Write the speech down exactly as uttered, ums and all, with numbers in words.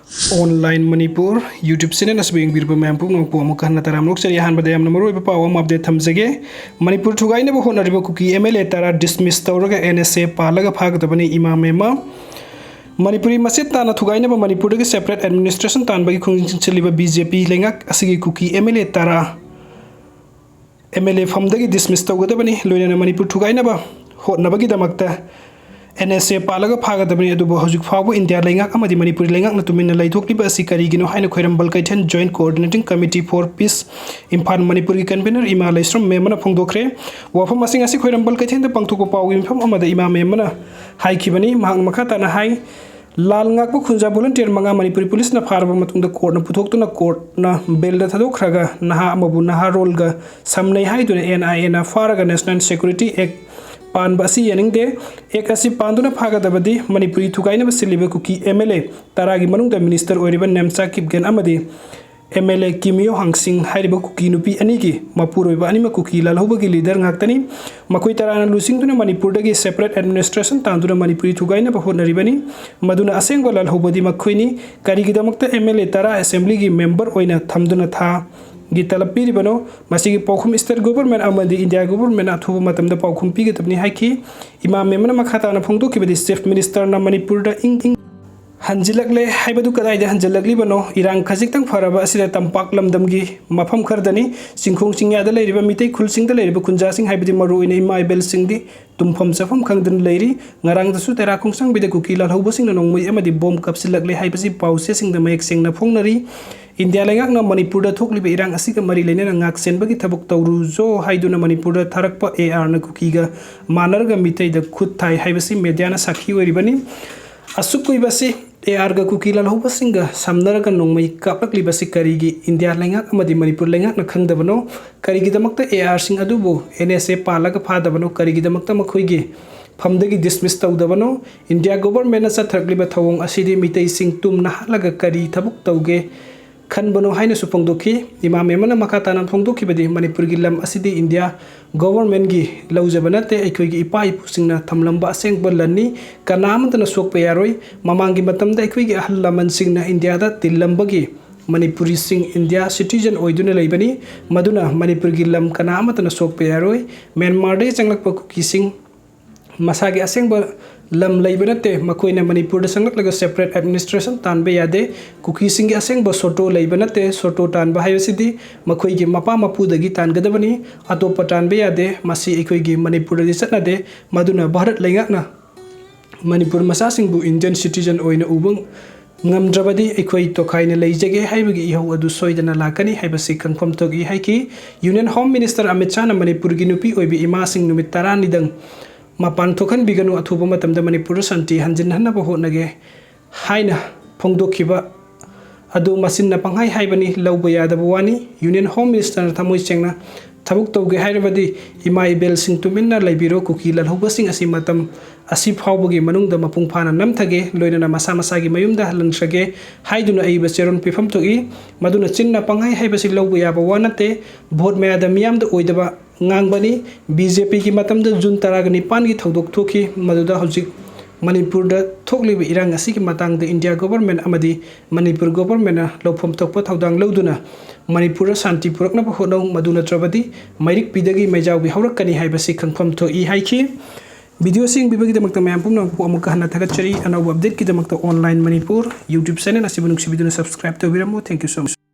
Online Manipur YouTube channel ꯑꯁꯤꯕꯨ ꯌꯦꯡꯕꯤꯔꯤꯕ ꯃꯌꯥꯝ ꯄꯨꯝꯅꯃꯛꯄꯨ ꯑꯃꯨꯛꯀ ꯍꯟꯅ ꯇꯔꯥꯝꯅ ꯑꯣꯛꯆꯔꯤ꯫ ꯑꯍꯥꯟꯕꯗ ꯌꯥꯝꯅ ꯃꯔꯨꯑꯣꯏꯕ ꯄꯥꯎ ꯑꯃ update ꯊꯝꯖꯒꯦ꯫ ꯃꯅꯤꯄꯨꯔ ꯊꯨꯒꯥꯏꯅꯕ ꯍꯣꯠꯅꯔꯤꯕ ꯀꯨꯀꯤ M L A ꯇꯔꯥ dismiss ꯇꯧꯔꯒ N S A ꯄꯥꯜꯂꯒ ꯐꯥꯒꯗꯕꯅꯤ, ꯏꯃꯥ ꯃꯦꯝꯃ꯫ ꯃꯅꯤꯄꯨꯔꯤ ꯃꯆꯦꯠ ꯇꯥꯅ ꯊꯨꯒꯥꯏꯅꯕ ꯃꯅꯤꯄꯨꯔꯗꯒꯤ separate administration ꯇꯥꯟꯕꯒꯤ ꯈꯣꯡꯖꯪ ꯆꯦꯜꯂꯤꯕ B J P ꯂꯩꯉꯥꯛ ꯑꯁꯤꯒꯤ ꯀꯨꯀꯤ M L A ꯇꯔꯥ M L A ꯐꯝꯗꯒꯤ dismiss ꯇꯧꯒꯗꯕꯅꯤ꯫ ꯂꯣꯏꯅꯅ ꯃꯅꯤꯄꯨꯔ ꯊꯨꯒꯥꯏꯅꯕ ꯍꯣꯠꯅꯕꯒꯤꯗꯃꯛꯇ N S A ꯄꯥꯜꯂꯒ ꯐꯥꯒꯗꯕꯅꯤ꯫ ꯑꯗꯨꯕꯨ ꯍꯧꯖꯤꯛ ꯐꯥꯎꯕ ꯏꯟꯗꯤꯌꯥ ꯂꯩꯉꯥꯛ ꯑꯃꯗꯤ ꯃꯅꯤꯄꯨꯔꯤ ꯂꯩꯉꯥꯛꯅ ꯇꯨꯃꯤꯟꯅ ꯂꯩꯊꯣꯛꯂꯤꯕ ꯑꯁꯤ ꯀꯔꯤꯒꯤꯅꯣ ꯍꯥꯏꯅ ꯈ꯭ꯋꯥꯏꯔꯝꯕꯟ ꯀꯩꯊꯦꯜ Joint Coordinating Committee for Peace Imphal ꯃꯅꯤꯄꯨꯔꯒꯤ convener ꯏꯃꯥ ꯂꯩꯁ꯭ꯔꯝ ꯃꯦꯝꯃꯅ ꯐꯣꯡꯗꯣꯛꯈ꯭ꯔꯦ꯫ ꯋꯥꯐꯝ ꯑꯁꯤꯡ ꯑꯁꯤ ꯈ꯭ꯋꯥꯏꯔꯝꯕꯟ ꯀꯩꯊꯦꯜꯗ ꯄꯥꯡꯊꯣꯛꯄ ꯄꯥꯎꯒꯤ ꯃꯤꯐꯝ ꯑꯃꯗ ꯏꯃꯥ ꯃꯦꯝꯃꯅ ꯍꯥꯏꯈꯤꯕꯅꯤ꯫ ꯃꯍꯥꯛꯅ ꯃꯈꯥ ꯇꯥꯅ ꯍꯥꯏ, ꯂꯥꯜ ꯉꯥꯛꯄ ꯈꯨꯟꯖꯥ volunteer ꯃꯉꯥ ꯃꯅꯤꯄꯨꯔꯤ ꯄꯨꯂꯤꯁꯅ ꯐꯥꯔꯕ ꯃꯇꯨꯡꯗ courtꯅ ꯄꯨꯊꯣꯛꯇꯨꯅ courtꯅ bailꯗ ꯊꯥꯗꯣꯛꯈ꯭ꯔꯒ ꯅꯍꯥ ꯑꯃꯕꯨ ꯅꯍꯥꯔꯣꯜꯒ ꯁꯝꯅꯩ ꯍꯥꯏꯗꯨꯅ N I Aꯅ ꯐꯥꯔꯒ National Security Act ꯄꯥꯟꯕ ꯑꯁꯤ ꯌꯥꯅꯤꯡꯗꯦ꯫ Act ꯑꯁꯤ ꯄꯥꯟꯗꯨꯅ ꯐꯥꯒꯗꯕꯗꯤ ꯃꯅꯤꯄꯨꯔꯤ ꯊꯨꯒꯥꯏꯅꯕ ꯁꯤꯜꯂꯤꯕ ꯀꯨꯀꯤ M L A ꯇꯔꯥꯒꯤ ꯃꯅꯨꯡꯗ minister ꯑꯣꯏꯔꯤꯕ ꯅꯦꯝꯆꯥ ꯀꯤꯞꯒꯦꯟ ꯑꯃꯗꯤ M L A ꯀꯤꯝ ꯌꯣ ꯍꯥꯡ ꯁꯤꯡ ꯍꯥꯏꯔꯤꯕ ꯀꯨꯀꯤ ꯅꯨꯄꯤ ꯑꯅꯤꯒꯤ ꯃꯄꯨꯔꯣꯏꯕ ꯑꯅꯤꯃꯛ ꯀꯨꯀꯤ ꯂꯥꯜꯍꯧꯕꯒꯤ leader ꯉꯥꯛꯇꯅꯤ꯫ ꯃꯈꯣꯏ ꯇꯔꯥꯅ ꯂꯨꯆꯤꯡꯗꯨꯅ ꯃꯅꯤꯄꯨꯔꯗꯒꯤ separate administration ꯇꯥꯟꯗꯨꯅ ꯃꯅꯤꯄꯨꯔꯤ ꯊꯨꯒꯥꯏꯅꯕ ꯍꯣꯠꯅꯔꯤꯕꯅꯤ꯫ ꯃꯗꯨꯅ ꯑꯁꯦꯡꯕ ꯂꯥꯜꯍꯧꯕꯗꯤ ꯃꯈꯣꯏꯅꯤ꯫ ꯀꯔꯤꯒꯤꯗꯃꯛꯇ M L A ꯇꯔꯥ assemblyꯒꯤ member ꯑꯣꯏꯅ ꯊꯝꯗꯨꯅ ꯊꯥꯒꯤ ꯇꯂꯕ ꯄꯤꯔꯤꯕꯅꯣ? ꯃꯁꯤꯒꯤ ꯄꯥꯎꯈꯨꯝ state government ꯑꯃꯗꯤ ꯏꯟꯗꯤꯌꯥ governmentꯅ ꯑꯊꯨꯕ ꯃꯇꯝꯗ ꯄꯥꯎꯈꯨꯝ ꯄꯤꯒꯗꯕꯅꯤ ꯍꯥꯏꯈꯤ꯫ ꯏꯃꯥ ꯃꯦꯝꯃꯅ ꯃꯈꯥ ꯇꯥꯅ ꯐꯣꯡꯗꯣꯛꯈꯤꯕꯗꯤ, Chief Ministerꯅ ꯃꯅꯤꯄꯨꯔꯗ ꯏꯪ ꯏꯪ ꯍꯟꯖꯤꯜꯂꯛꯂꯦ ꯍꯥꯏꯕꯗꯨ ꯀꯗꯥꯏꯗ ꯍꯟꯖꯤꯜꯂꯛꯂꯤꯕꯅꯣ? ꯏꯔꯥꯡ ꯈꯖꯤꯛꯇꯪ ꯐꯔꯕ ꯑꯁꯤꯗ ꯇꯝꯄꯥꯛ ꯂꯝꯗꯝꯒꯤ ꯃꯐꯝ ꯈꯔꯗꯅꯤ ꯆꯤꯡꯈꯣꯡ ꯆꯤꯡꯌꯥꯗ ꯂꯩꯔꯤꯕ ꯃꯤꯇꯩ ꯈꯨꯜꯁꯤꯡꯗ ꯂꯩꯔꯤꯕ ꯈꯨꯟꯖꯥꯁꯤꯡ, ꯍꯥꯏꯕꯗꯤ ꯃꯔꯨꯑꯣꯏꯅ ꯏꯃꯥ ꯏꯕꯦꯜꯁꯤꯡꯗꯤ ꯇꯨꯝꯐꯝ ꯆꯥꯐꯝ ꯈꯪꯗꯅ ꯂꯩꯔꯤ꯫ ꯉꯔꯥꯡꯗꯁꯨ ꯇꯦꯔꯥ ꯈꯣꯡꯁꯥꯡꯕꯤꯗ ꯀꯨꯀꯤ ꯂꯥꯜꯍꯧꯕꯁꯤꯡꯅ ꯅꯣꯡꯃꯩ ꯑꯃꯗꯤ bomb ꯀꯥꯞꯁꯤꯜꯂꯛꯂꯦ ꯍꯥꯏꯕꯁꯤ ꯄꯥꯎꯆꯦꯁꯤꯡꯗ ꯃꯌꯦꯛ ꯁꯦꯡꯅ ꯐꯣꯡꯅꯔꯤ꯫ ꯏꯟꯗꯤꯌꯥ ꯂꯩꯉꯥꯛꯅ ꯃꯅꯤꯄꯨꯔꯗ ꯊꯣꯛꯂꯤꯕ ꯏꯔꯥꯡ ꯑꯁꯤꯒ ꯃꯔꯤ ꯂꯩꯅꯅ ꯉꯥꯛ ꯁꯦꯟꯕꯒꯤ ꯊꯕꯛ ꯇꯧꯔꯨꯖꯣ ꯍꯥꯏꯗꯨꯅ ꯃꯅꯤꯄꯨꯔꯗ ꯊꯥꯔꯛꯄ ARꯅ ꯀꯨꯀꯤꯒ ꯃꯥꯟꯅꯔꯒ ꯃꯤꯇꯩꯗ ꯈꯨꯠ ꯊꯥꯏ ꯍꯥꯏꯕꯁꯤ mediaꯅ ꯁꯥꯈꯤ ꯑꯣꯏꯔꯤꯕꯅꯤ꯫ ꯑꯁꯨꯛ ꯀꯨꯏꯕꯁꯤ ARꯒ ꯀꯨꯀꯤ ꯂꯥꯜꯍꯧꯕꯁꯤꯡꯒ ꯁꯝꯅꯔꯒ ꯅꯣꯡꯃꯩ ꯀꯥꯞꯂꯛꯂꯤꯕꯁꯤ ꯀꯔꯤꯒꯤ ꯏꯟꯗꯤꯌꯥ ꯂꯩꯉꯥꯛ ꯑꯃꯗꯤ ꯃꯅꯤꯄꯨꯔ ꯂꯩꯉꯥꯛꯅ ꯈꯪꯗꯕꯅꯣ? ꯀꯔꯤꯒꯤꯗꯃꯛꯇ ARꯁꯤꯡ ꯑꯗꯨꯕꯨ NSA ꯄꯥꯜꯂꯒ ꯐꯥꯗꯕꯅꯣ? ꯀꯔꯤꯒꯤꯗꯃꯛꯇ ꯃꯈꯣꯏꯒꯤ ꯐꯝꯗꯒꯤ dismiss ꯇꯧꯗꯕꯅꯣ? ꯏꯟꯗꯤꯌꯥ governmentꯅ ꯆꯠꯊꯔꯛꯂꯤꯕ ꯊꯧꯑꯣꯡ ꯑꯁꯤꯗꯤ ꯃꯤꯇꯩꯁꯤꯡ ꯇꯨꯝꯅ ꯍꯥꯠꯂꯒ ꯀꯔꯤ ꯊꯕꯛ ꯇꯧꯒꯦ? ꯈꯟꯕꯅꯣ ꯍꯥꯏꯅꯁꯨ ꯐꯣꯡꯗꯣꯛꯈꯤ꯫ ꯏꯃꯥ ꯃꯦꯃꯟꯅ ꯃꯈꯥ ꯇꯥꯅ ꯐꯣꯡꯗꯣꯛꯈꯤꯕꯗꯤ, ꯃꯅꯤꯄꯨꯔꯒꯤ ꯂꯝ ꯑꯁꯤꯗꯤ ꯏꯟꯗꯤꯌꯥ ꯒꯣꯚꯔꯟꯃꯦꯟꯠꯀꯤ ꯂꯧꯖꯕ ꯅꯠꯇꯦ, ꯑꯩꯈꯣꯏꯒꯤ ꯏꯄꯥ ꯏꯄꯨꯁꯤꯡꯅ ꯊꯝꯂꯝꯕ ꯑꯁꯦꯡꯕ ꯂꯟꯅꯤ꯫ ꯀꯅꯥ ꯑꯃꯠꯇꯅ ꯁꯣꯛꯄ ꯌꯥꯔꯣꯏ꯫ ꯃꯃꯥꯡꯒꯤ ꯃꯇꯝꯗ ꯑꯩꯈꯣꯏꯒꯤ ꯑꯍꯜ ꯂꯃꯟꯁꯤꯡꯅ ꯏꯟꯗꯤꯌꯥꯗ ꯇꯤꯜꯂꯝꯕꯒꯤ ꯃꯅꯤꯄꯨꯔꯤꯁꯤꯡ ꯏꯟꯗꯤꯌꯥ ꯁꯤꯇꯤꯖꯟ ꯑꯣꯏꯗꯨꯅ ꯂꯩꯕꯅꯤ꯫ ꯃꯗꯨꯅ ꯃꯅꯤꯄꯨꯔꯒꯤ ꯂꯝ ꯀꯅꯥ ꯑꯃꯠꯇꯅ ꯁꯣꯛꯄ ꯌꯥꯔꯣꯏ꯫ ꯃ꯭ꯌꯥꯟꯃꯥꯔꯗꯒꯤ ꯆꯪꯂꯛꯄ ꯀꯨꯀꯤꯁꯤꯡ ꯃꯁꯥꯒꯤ ꯑꯁꯦꯡꯕ ꯂꯝ ꯂꯩꯕ ꯅꯠꯇꯦ꯫ ꯃꯈꯣꯏꯅ ꯃꯅꯤꯄꯨꯔꯗ ꯆꯪꯂꯛꯂꯒ ꯁꯦꯄꯔꯦꯠ ꯑꯦꯗꯃꯤꯅꯤꯁꯇ꯭ꯔꯦꯁꯟ ꯇꯥꯟꯕ ꯌꯥꯗꯦ꯫ ꯀꯨꯀꯤꯁꯤꯡꯒꯤ ꯑꯁꯦꯡꯕ ꯁꯣꯇꯣ ꯂꯩꯕ ꯅꯠꯇꯦ꯫ ꯁꯣꯇꯣ ꯇꯥꯟꯕ ꯍꯥꯏꯕꯁꯤꯗꯤ ꯃꯈꯣꯏꯒꯤ ꯃꯄꯥ ꯃꯄꯨꯗꯒꯤ ꯇꯥꯟꯒꯗꯕꯅꯤ꯫ ꯑꯇꯣꯞꯄ ꯇꯥꯟꯕ ꯌꯥꯗꯦ꯫ ꯃꯁꯤ ꯑꯩꯈꯣꯏꯒꯤ ꯃꯅꯤꯄꯨꯔꯗꯗꯤ ꯆꯠꯅꯗꯦ꯫ ꯃꯗꯨꯅ ꯚꯥꯔꯠ ꯂꯩꯉꯥꯛꯅ ꯃꯅꯤꯄꯨꯔ ꯃꯆꯥꯁꯤꯡꯕꯨ ꯏꯟꯗꯤꯌꯟ ꯁꯤꯇꯤꯖꯟ ꯑꯣꯏꯅ ꯎꯕ ꯉꯝꯗ꯭ꯔꯕꯗꯤ ꯑꯩꯈꯣꯏ ꯇꯣꯈꯥꯏꯅ ꯂꯩꯖꯒꯦ ꯍꯥꯏꯕꯒꯤ ꯏꯍꯧ ꯑꯗꯨ ꯁꯣꯏꯗꯅ ꯂꯥꯛꯀꯅꯤ ꯍꯥꯏꯕꯁꯤ ꯈꯪꯐꯝ ꯊꯣꯛꯏ ꯍꯥꯏꯈꯤ꯫ ꯌꯨꯅꯤꯌꯟ ꯍꯣꯝ ꯃꯤꯅꯤꯁꯇꯔ ꯑꯃꯤꯠ ꯁꯥꯍꯅ ꯃꯅꯤꯄꯨꯔꯒꯤ ꯅꯨꯄꯤ ꯑꯣꯏꯕꯤ ꯏꯃꯥꯁꯤꯡ ꯅꯨꯃꯤꯠ ꯇꯔꯥꯅꯤꯗꯪ ꯃꯄꯥꯟ ꯊꯣꯛꯍꯟꯕꯤꯒꯅꯨ, ꯑꯊꯨꯕ ꯃꯇꯝꯗ ꯃꯅꯤꯄꯨꯔꯗ ꯁꯥꯟꯇꯤ ꯍꯟꯖꯤꯟꯍꯟꯅꯕ ꯍꯣꯠꯅꯒꯦ ꯍꯥꯏꯅ ꯐꯣꯡꯗꯣꯛꯈꯤꯕ ꯑꯗꯨ ꯃꯆꯤꯟꯅ ꯄꯪꯍꯥꯏ ꯍꯥꯏꯕꯅꯤ, ꯂꯧꯕ ꯌꯥꯗꯕ ꯋꯥꯅꯤ꯫ ꯌꯨꯅꯤꯌꯟ ꯍꯣꯝ ꯃꯤꯅꯤꯁꯇꯔꯅ ꯊꯃꯣꯏ ꯁꯦꯡꯅ ꯊꯕꯛ ꯇꯧꯒꯦ ꯍꯥꯏꯔꯕꯗꯤ ꯏꯃꯥ ꯏꯕꯦꯜꯁꯤꯡ ꯇꯨꯃꯤꯟꯅ ꯂꯩꯕꯤꯔꯣ꯫ ꯀꯨꯀꯤ ꯂꯥꯜꯍꯧꯕꯁꯤꯡ ꯑꯁꯤ ꯃꯇꯝ ꯑꯁꯤ ꯐꯥꯎꯕꯒꯤ ꯃꯅꯨꯡꯗ ꯃꯄꯨꯡ ꯐꯥꯅ ꯅꯝꯊꯒꯦ, ꯂꯣꯏꯅꯅ ꯃꯁꯥ ꯃꯁꯥꯒꯤ ꯃꯌꯨꯝꯗ ꯍꯜꯍꯟꯈ꯭ꯔꯒꯦ ꯍꯥꯏꯗꯨꯅ ꯑꯏꯕ ꯆꯦꯔꯣꯜ ꯄꯤꯐꯝ ꯊꯣꯛꯏ꯫ ꯃꯗꯨꯅ ꯆꯤꯟꯅ ꯄꯪꯍꯥꯏ ꯍꯥꯏꯕꯁꯤ ꯂꯧꯕ ꯌꯥꯕ ꯋꯥ ꯅꯠꯇꯦ꯫ ꯚꯣꯠ ꯃꯌꯥꯗ ꯃꯤꯌꯥꯝꯗ ꯑꯣꯏꯗꯕ ꯉꯥꯡꯕꯅꯤ꯫ ꯕꯤ ꯖꯦ ꯄꯤꯒꯤ ꯃꯇꯝꯗ ꯖꯨꯟ ꯇꯔꯥꯒ ꯅꯤꯄꯥꯟꯒꯤ ꯊꯧꯗꯣꯛ ꯊꯣꯛꯈꯤ꯫ ꯃꯗꯨꯗ ꯍꯧꯖꯤꯛ ꯃꯅꯤꯄꯨꯔꯗ ꯊꯣꯛꯂꯤꯕ ꯏꯔꯥꯡ ꯑꯁꯤꯒꯤ ꯃꯇꯥꯡꯗ ꯏꯟꯗꯤꯌꯥ ꯒꯣꯚꯔꯟꯃꯦꯟꯠ ꯑꯃꯗꯤ ꯃꯅꯤꯄꯨꯔ ꯒꯣꯚꯔꯟꯃꯦꯟꯠꯅ ꯂꯧꯐꯝ ꯊꯣꯛꯄ ꯊꯧꯗꯥꯡ ꯂꯧꯗꯨꯅ ꯃꯅꯤꯄꯨꯔꯗ ꯁꯥꯟꯇꯤ ꯄꯨꯔꯛꯅꯕ ꯍꯣꯠꯅꯧ, ꯃꯗꯨ ꯅꯠꯇ꯭ꯔꯕꯗꯤ ꯃꯩꯔꯤꯛ ꯄꯤꯗꯒꯤ ꯃꯩꯖꯥꯎꯕꯤ ꯍꯧꯔꯛꯀꯅꯤ ꯍꯥꯏꯕꯁꯤ ꯈꯪꯐꯝ ꯊꯣꯛꯏ ꯍꯥꯏꯈꯤ꯫ ꯚꯤꯗꯤꯑꯣꯁꯤ ꯌꯦꯡꯕꯤꯕꯒꯤꯗꯃꯛꯇ ꯃꯌꯥꯝ ꯄꯨꯝꯅꯃꯛꯄꯨ ꯑꯃꯨꯛꯀ ꯍꯟꯅ ꯊꯥꯒꯠꯆꯔꯤ꯫ ꯑꯅꯧꯕ ꯑꯞꯗꯦꯠꯀꯤꯗꯃꯛꯇ ꯑꯣꯟꯂꯥꯏꯟ ꯃꯅꯤꯄꯨꯔ YouTube ꯆꯦꯅꯦꯜ ꯑꯁꯤꯕꯨ ꯅꯨꯡꯁꯤꯕꯤꯗꯨꯅ subscribe ꯇꯧꯕꯤꯔꯝꯃꯨ꯫ Thank you so much꯫